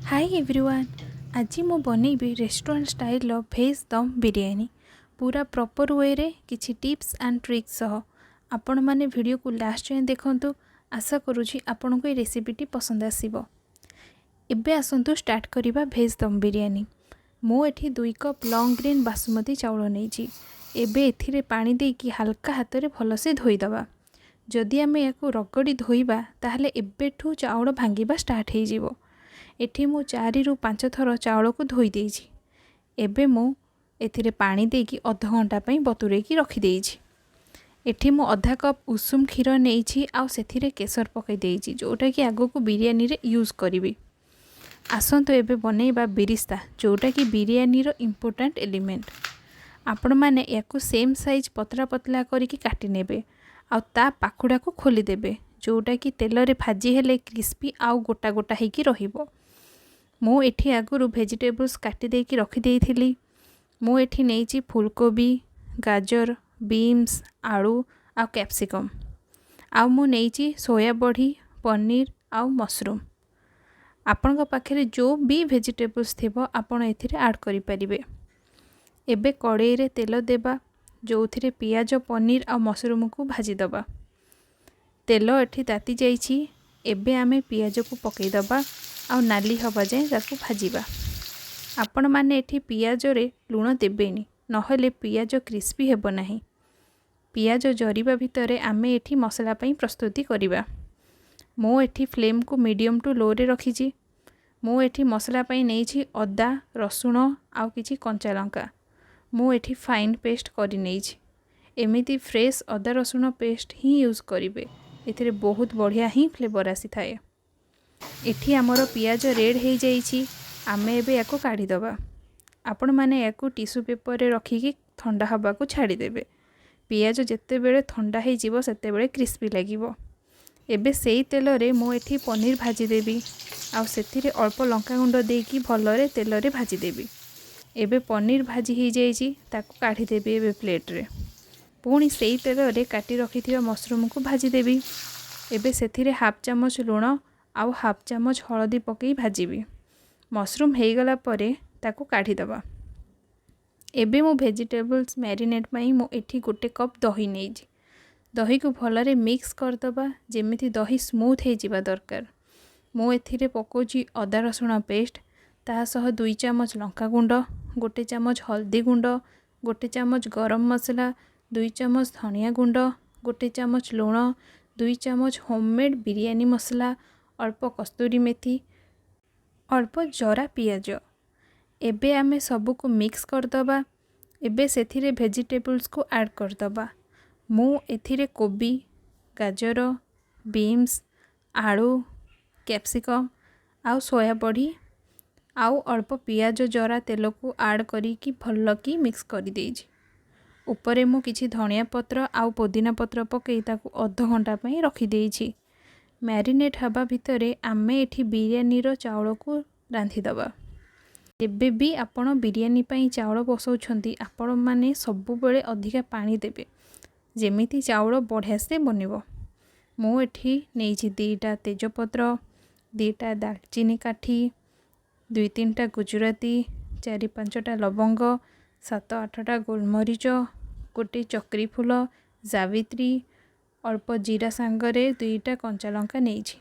High everyone, ଆଜି ମୁଁ ବନେଇବି ରେଷ୍ଟୁରାଣ୍ଟ ଷ୍ଟାଇଲ୍ର ଭେଜ୍ ଦମ୍ ବିରିୟାନୀ, ପୁରା ପ୍ରପର୍ ୱେରେ, କିଛି ଟିପ୍ସ ଆଣ୍ଡ ଟ୍ରିକ୍ସ ସହ। ଆପଣମାନେ ଭିଡ଼ିଓକୁ ଲାଷ୍ଟ ଯାଏଁ ଦେଖନ୍ତୁ। ଆଶା କରୁଛି ଆପଣଙ୍କୁ ଏ ରେସିପିଟି ପସନ୍ଦ ଆସିବ। ଏବେ ଆସନ୍ତୁ ଷ୍ଟାର୍ଟ କରିବା ଭେଜ୍ ଦମ୍ ବିରିୟାନୀ। ମୁଁ ଏଠି 2 କପ୍ ଲଙ୍ଗ୍ ଗ୍ରେନ୍ ବାସୁମତୀ ଚାଉଳ ନେଇଛି। ଏବେ ଏଥିରେ ପାଣି ଦେଇକି ହାଲକା ହାତରେ ଭଲସେ ଧୋଇଦେବା। ଯଦି ଆମେ ଏହାକୁ ରଗଡ଼ି ଧୋଇବା, ତାହେଲେ ଏବେଠୁ ଚାଉଳ ଭାଙ୍ଗିବା ଷ୍ଟାର୍ଟ ହେଇଯିବ। ଏଠି ମୁଁ 4ରୁ 5 ଥର ଚାଉଳକୁ ଧୋଇ ଦେଇଛି। ଏବେ ମୁଁ ଏଥିରେ ପାଣି ଦେଇକି ଅଧଘଣ୍ଟା ପାଇଁ ବତୁରେଇକି ରଖିଦେଇଛି। ଏଠି ମୁଁ ଅଧା କପ୍ ଉଷୁମ କ୍ଷୀର ନେଇଛି ଆଉ ସେଥିରେ କେଶର ପକାଇ ଦେଇଛି, ଯେଉଁଟାକି ଆଗକୁ ବିରିୟାନୀରେ ୟୁଜ୍ କରିବି। ଆସନ୍ତୁ ଏବେ ବନେଇବା ବିରିସ୍ତା, ଯେଉଁଟାକି ବିରିୟାନୀର ଇମ୍ପୋର୍ଟାଣ୍ଟ ଏଲିମେଣ୍ଟ। ଆପଣମାନେ ୟାକୁ ସେମ୍ ସାଇଜ୍ ପତଳା ପତଳା କରିକି କାଟି ନେବେ ଆଉ ତା ପାଖୁଡ଼ାକୁ ଖୋଲିଦେବେ, ଯେଉଁଟାକି ତେଲରେ ଭାଜି ହେଲେ କ୍ରିସ୍ପି ଆଉ ଗୋଟା ଗୋଟା ହେଇକି ରହିବ। ମୁଁ ଏଠି ଆଗରୁ ଭେଜିଟେବୁଲ୍ସ କାଟି ଦେଇକି ରଖିଦେଇଥିଲି। ମୁଁ ଏଠି ନେଇଛି ଫୁଲକୋବି, ଗାଜର, ବିନ୍ସ, ଆଳୁ ଆଉ କ୍ୟାପ୍ସିକମ୍। ଆଉ ମୁଁ ନେଇଛି ସୋୟା ବଢ଼ି, ପନିର ଆଉ ମସରୁମ୍। ଆପଣଙ୍କ ପାଖରେ ଯେଉଁ ବି ଭେଜିଟେବୁଲ୍ସ ଥିବ, ଆପଣ ଏଥିରେ ଆଡ଼୍ କରିପାରିବେ। ଏବେ କଡ଼େଇରେ ତେଲ ଦେବା, ଯେଉଁଥିରେ ପିଆଜ, ପନିର ଆଉ ମସରୁମ୍କୁ ଭାଜିଦେବା। ତେଲ ଏଠି ତାତି ଯାଇଛି। ଏବେ ଆମେ ପିଆଜକୁ ପକାଇଦେବା ଆଉ ନାଲି ହେବା ଯାଏଁ ତାକୁ ଭାଜିବା। ଆପଣମାନେ ଏଠି ପିଆଜରେ ଲୁଣ ଦେବେନି, ନହେଲେ ପିଆଜ କ୍ରିସ୍ପି ହେବ ନାହିଁ। ପିଆଜ ଜରିବା ଭିତରେ ଆମେ ଏଠି ମସଲା ପାଇଁ ପ୍ରସ୍ତୁତି କରିବା। ମୁଁ ଏଠି ଫ୍ଲେମ୍କୁ ମିଡ଼ିୟମ୍ ଟୁ ଲୋରେ ରଖିଛି। ମୁଁ ଏଠି ମସଲା ପାଇଁ ନେଇଛି ଅଦା, ରସୁଣ ଆଉ କିଛି କଞ୍ଚା ଲଙ୍କା। ମୁଁ ଏଠି ଫାଇନ୍ ପେଷ୍ଟ କରିନେଇଛି। ଏମିତି ଫ୍ରେଶ୍ ଅଦା ରସୁଣ ପେଷ୍ଟ ହିଁ ୟୁଜ୍ କରିବେ। ଏଥିରେ ବହୁତ ବଢ଼ିଆ ହିଁ ଫ୍ଲେଭର୍ ଆସିଥାଏ। ଏଠି ଆମର ପିଆଜ ରେଡ଼୍ ହେଇଯାଇଛି। ଆମେ ଏବେ ୟାକୁ କାଢ଼ିଦେବା। ଆପଣମାନେ ୟାକୁ ଟିସୁ ପେପରରେ ରଖିକି ଥଣ୍ଡା ହେବାକୁ ଛାଡ଼ିଦେବେ। ପିଆଜ ଯେତେବେଳେ ଥଣ୍ଡା ହେଇଯିବ, ସେତେବେଳେ କ୍ରିସ୍ପି ଲାଗିବ। ଏବେ ସେଇ ତେଲରେ ମୁଁ ଏଠି ପନିର ଭାଜିଦେବି ଆଉ ସେଥିରେ ଅଳ୍ପ ଲଙ୍କାଗୁଣ୍ଡ ଦେଇକି ଭଲରେ ତେଲରେ ଭାଜିଦେବି। ଏବେ ପନିର ଭାଜି ହେଇଯାଇଛି, ତାକୁ କାଢ଼ିଦେବି ଏବେ ପ୍ଲେଟ୍ରେ। ପୁଣି ସେଇ ତେଲରେ କାଟି ରଖିଥିବା ମସରୁମ୍କୁ ଭାଜିଦେବି। ଏବେ ସେଥିରେ ହାଫ୍ ଚାମଚ ଲୁଣ ଆଉ ହାଫ୍ ଚାମଚ ହଳଦୀ ପକାଇ ଭାଜିବି। ମସରୁମ୍ ହେଇଗଲା ପରେ ତାକୁ କାଢ଼ିଦେବା। ଏବେ ମୁଁ ଭେଜିଟେବୁଲ୍ସ ମ୍ୟାରିନେଟ୍ ପାଇଁ ମୁଁ ଏଠି 1 କପ୍ ଦହି ନେଇଛି। ଦହିକୁ ଭଲରେ ମିକ୍ସ କରିଦେବା, ଯେମିତି ଦହି ସ୍ମୁଥ୍ ହେଇଯିବା ଦରକାର। ମୁଁ ଏଥିରେ ପକାଉଛି ଅଦା ରସୁଣ ପେଷ୍ଟ, ତା ସହ 2 ଚାମଚ ଲଙ୍କାଗୁଣ୍ଡ, 1 ଚାମଚ ହଳଦୀ ଗୁଣ୍ଡ, 1 ଚାମଚ ଗରମ ମସଲା, 2 ଚାମଚ ଧନିଆ ଗୁଣ୍ଡ, 1 ଚାମଚ ଲୁଣ, 2 ଚାମଚ ହୋମମେଡ଼୍ ବିରିୟାନୀ ମସଲା, ଅଳ୍ପ କସ୍ତୁରୀ ମେଥି, ଅଳ୍ପ ଜରା ପିଆଜ। ଏବେ ଆମେ ସବୁକୁ ମିକ୍ସ କରିଦେବା। ଏବେ ସେଥିରେ ଭେଜିଟେବୁଲ୍ସକୁ ଆଡ଼୍ କରିଦେବା। ମୁଁ ଏଥିରେ କୋବି, ଗାଜର, ବିନ୍ସ, ଆଳୁ, କ୍ୟାପ୍ସିକମ୍ ଆଉ ସୋୟା ବଢ଼ି ଆଉ ଅଳ୍ପ ପିଆଜ ଜରା ତେଲକୁ ଆଡ଼୍ କରିକି ଭଲକି ମିକ୍ସ କରିଦେଇଛି। ଉପରେ ମୁଁ କିଛି ଧନିଆ ପତ୍ର ଆଉ ପୋଦିନା ପତ୍ର ପକାଇ ତାକୁ ଅଧଘଣ୍ଟା ପାଇଁ ରଖିଦେଇଛି। ମ୍ୟାରିନେଟ୍ ହେବା ଭିତରେ ଆମେ ଏଠି ବିରିୟାନୀର ଚାଉଳକୁ ରାନ୍ଧିଦେବା। ଯେବେ ବି ଆପଣ ବିରିୟାନୀ ପାଇଁ ଚାଉଳ ବସାଉଛନ୍ତି, ଆପଣମାନେ ସବୁବେଳେ ଅଧିକା ପାଣି ଦେବେ, ଯେମିତି ଚାଉଳ ବଢ଼ିଆସେ ବନିବ। ମୁଁ ଏଠି ନେଇଛି 2ଟା ତେଜପତ୍ର, 2ଟା ଦାଲଚିନି କାଠି, 2-3ଟା ଗୁଜୁରାତି, 4-5ଟା ଲବଙ୍ଗ, 7-8ଟା ଗୋଲମରିଚ, ଗୋଟେ ଚକ୍ରି ଫୁଲ, ଜାବିତ୍ରୀ, ଅଳ୍ପ ଜିରା ସାଙ୍ଗରେ 2ଟା କଞ୍ଚା ଲଙ୍କା ନେଇଛି।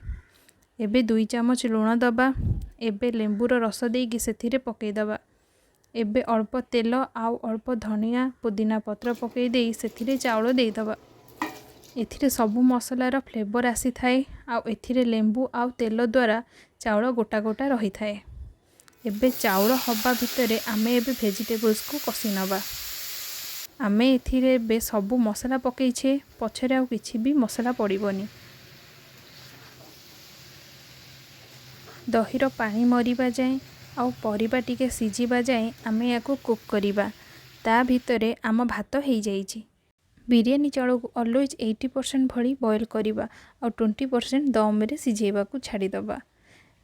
ଏବେ 2 ଚାମଚ ଲୁଣ ଦେବା। ଏବେ ଲେମ୍ବୁର ରସ ଦେଇକି ସେଥିରେ ପକାଇଦେବା। ଏବେ ଅଳ୍ପ ତେଲ ଆଉ ଅଳ୍ପ ଧନିଆ ପୁଦିନା ପତ୍ର ପକାଇ ଦେଇ ସେଥିରେ ଚାଉଳ ଦେଇଦେବା। ଏଥିରେ ସବୁ ମସଲାର ଫ୍ଲେଭର୍ ଆସିଥାଏ ଆଉ ଏଥିରେ ଲେମ୍ବୁ ଆଉ ତେଲ ଦ୍ୱାରା ଚାଉଳ ଗୋଟା ଗୋଟା ରହିଥାଏ। ଏବେ ଚାଉଳ ହେବା ଭିତରେ ଆମେ ଏବେ ଭେଜିଟେବୁଲ୍ସକୁ କଷି ନେବା। ଆମେ ଏଥିରେ ଏବେ ସବୁ ମସଲା ପକାଇଛେ, ପଛରେ ଆଉ କିଛି ବି ମସଲା ପଡ଼ିବନି। ଦହିର ପାଣି ମରିବା ଯାଏଁ ଆଉ ପରିବା ଟିକେ ସିଝିବା ଯାଏଁ ଆମେ ୟାକୁ କୁକ୍ କରିବା। ତା ଭିତରେ ଆମ ଭାତ ହେଇଯାଇଛି। ବିରିୟାନୀ ଚାଉଳକୁ ଅଲୱେଜ୍ 80% ଭଳି ବଏଲ୍ କରିବା ଆଉ 20% ଦମରେ ସିଝେଇବାକୁ ଛାଡ଼ିଦେବା।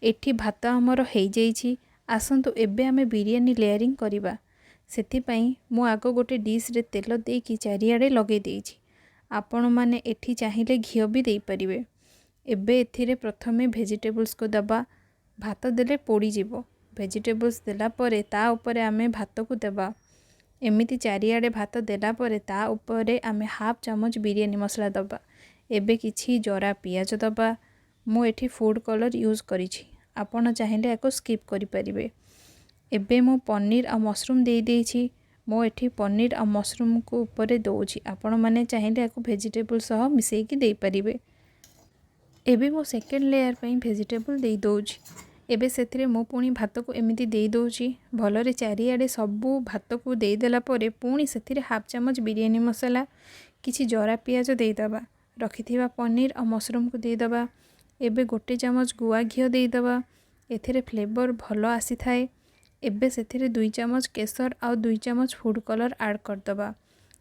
ଏଠି ଭାତ ଆମର ହେଇଯାଇଛି। ଆସନ୍ତୁ ଏବେ ଆମେ ବିରିୟାନୀ ଲେୟାରିଂ କରିବା। ସେଥିପାଇଁ ମୁଁ ଆଗ ଗୋଟେ ଡିସ୍ରେ ତେଲ ଦେଇକି ଚାରିଆଡ଼େ ଲଗାଇ ଦେଇଛି। ଆପଣମାନେ ଏଠି ଚାହିଁଲେ ଘିଅ ବି ଦେଇପାରିବେ। ଏବେ ଏଥିରେ ପ୍ରଥମେ ଭେଜିଟେବୁଲ୍ସକୁ ଦେବା। ଭାତ ଦେଲେ ପୋଡ଼ିଯିବ। ଭେଜିଟେବୁଲ୍ସ ଦେଲା ପରେ ତା ଉପରେ ଆମେ ଭାତକୁ ଦେବା। ଏମିତି ଚାରିଆଡ଼େ ଭାତ ଦେଲା ପରେ ତା ଉପରେ ଆମେ ହାଫ୍ ଚାମଚ ବିରିୟାନୀ ମସଲା ଦେବା। ଏବେ କିଛି ଜରା ପିଆଜ ଦେବା। ମୁଁ ଏଠି ଫୁଡ଼୍ କଲର୍ ୟୁଜ୍ କରିଛି, ଆପଣ ଚାହିଁଲେ ଏହାକୁ ସ୍କିପ୍ କରିପାରିବେ। ଏବେ ମୁଁ ପନିର ଆଉ ମସରୁମ୍ ଦେଇଦେଇଛି। ମୁଁ ଏଠି ପନିର ଆଉ ମସରୁମ୍କୁ ଉପରେ ଦେଉଛି। ଆପଣମାନେ ଚାହିଁଲେ ଏହାକୁ ଭେଜିଟେବୁଲ୍ ସହ ମିଶାଇକି ଦେଇପାରିବେ। ଏବେ ମୁଁ ସେକେଣ୍ଡ ଲେୟାର୍ ପାଇଁ ଭେଜିଟେବୁଲ୍ ଦେଇଦେଉଛି। ଏବେ ସେଥିରେ ମୁଁ ପୁଣି ଭାତକୁ ଏମିତି ଦେଇଦେଉଛି। ଭଲରେ ଚାରିଆଡ଼େ ସବୁ ଭାତକୁ ଦେଇଦେଲା ପରେ ପୁଣି ସେଥିରେ ହାଫ୍ ଚାମଚ ବିରିୟାନୀ ମସଲା, କିଛି ଜରା ପିଆଜ ଦେଇଦେବା। ରଖିଥିବା ପନିର ଆଉ ମସରୁମ୍କୁ ଦେଇଦେବା। ଏବେ 1 ଚାମଚ ଗୁଆ ଘିଅ ଦେଇଦେବା। ଏଥିରେ ଫ୍ଲେଭର୍ ଭଲ ଆସିଥାଏ। ଏବେ ସେଥିରେ 2 ଚାମଚ କେଶର ଆଉ 2 ଚାମଚ ଫୁଡ଼୍ କଲର୍ ଆଡ଼୍ କରିଦେବା।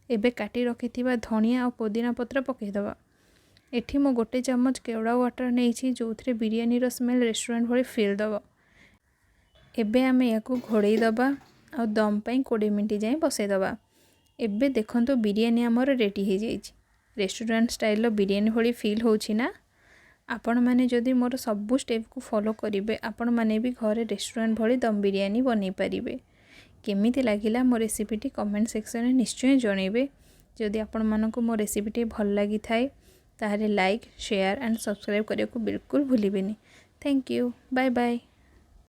ଏବେ କାଟି ରଖିଥିବା ଧନିଆ ଆଉ ପୋଦିନା ପତ୍ର ପକାଇଦେବା। ଏଠି ମୁଁ 1 ଚାମଚ କେଉଡ଼ା ୱାଟର୍ ନେଇଛି, ଯେଉଁଥିରେ ବିରିୟାନୀର ସ୍ମେଲ୍ ରେଷ୍ଟୁରାଣ୍ଟ ଭଳି ଫିଲ୍ ଦେବ। ଏବେ ଆମେ ଏହାକୁ ଘୋଡ଼େଇ ଦେବା ଆଉ ଦମ୍ ପାଇଁ 20 ମିନିଟ୍ ଯାଏଁ ବସାଇଦେବା। ଏବେ ଦେଖନ୍ତୁ, ବିରିୟାନୀ ଆମର ରେଡ଼ି ହେଇଯାଇଛି। ରେଷ୍ଟୁରାଣ୍ଟ ଷ୍ଟାଇଲ୍ର ବିରିୟାନୀ ଭଳି ଫିଲ୍ ହେଉଛି ନା? ଆପଣମାନେ ଯଦି ମୋର ସବୁ ଷ୍ଟେପ୍କୁ ଫଲୋ କରିବେ, ଆପଣମାନେ ବି ଘରେ ରେଷ୍ଟୁରାଣ୍ଟ ଭଳି ଦମ୍ ବିରିୟାନୀ ବନେଇ ପାରିବେ। କେମିତି ଲାଗିଲା ମୋ ରେସିପିଟି, କମେଣ୍ଟ ସେକ୍ସନରେ ନିଶ୍ଚୟ ଜଣାଇବେ। ଯଦି ଆପଣମାନଙ୍କୁ ମୋ ରେସିପିଟି ଭଲ ଲାଗିଥାଏ, ତାହେଲେ ଲାଇକ୍, ସେୟାର ଆଣ୍ଡ ସବସ୍କ୍ରାଇବ୍ କରିବାକୁ ବିଲକୁଲ ଭୁଲିବେନି। Thank you, bye bye.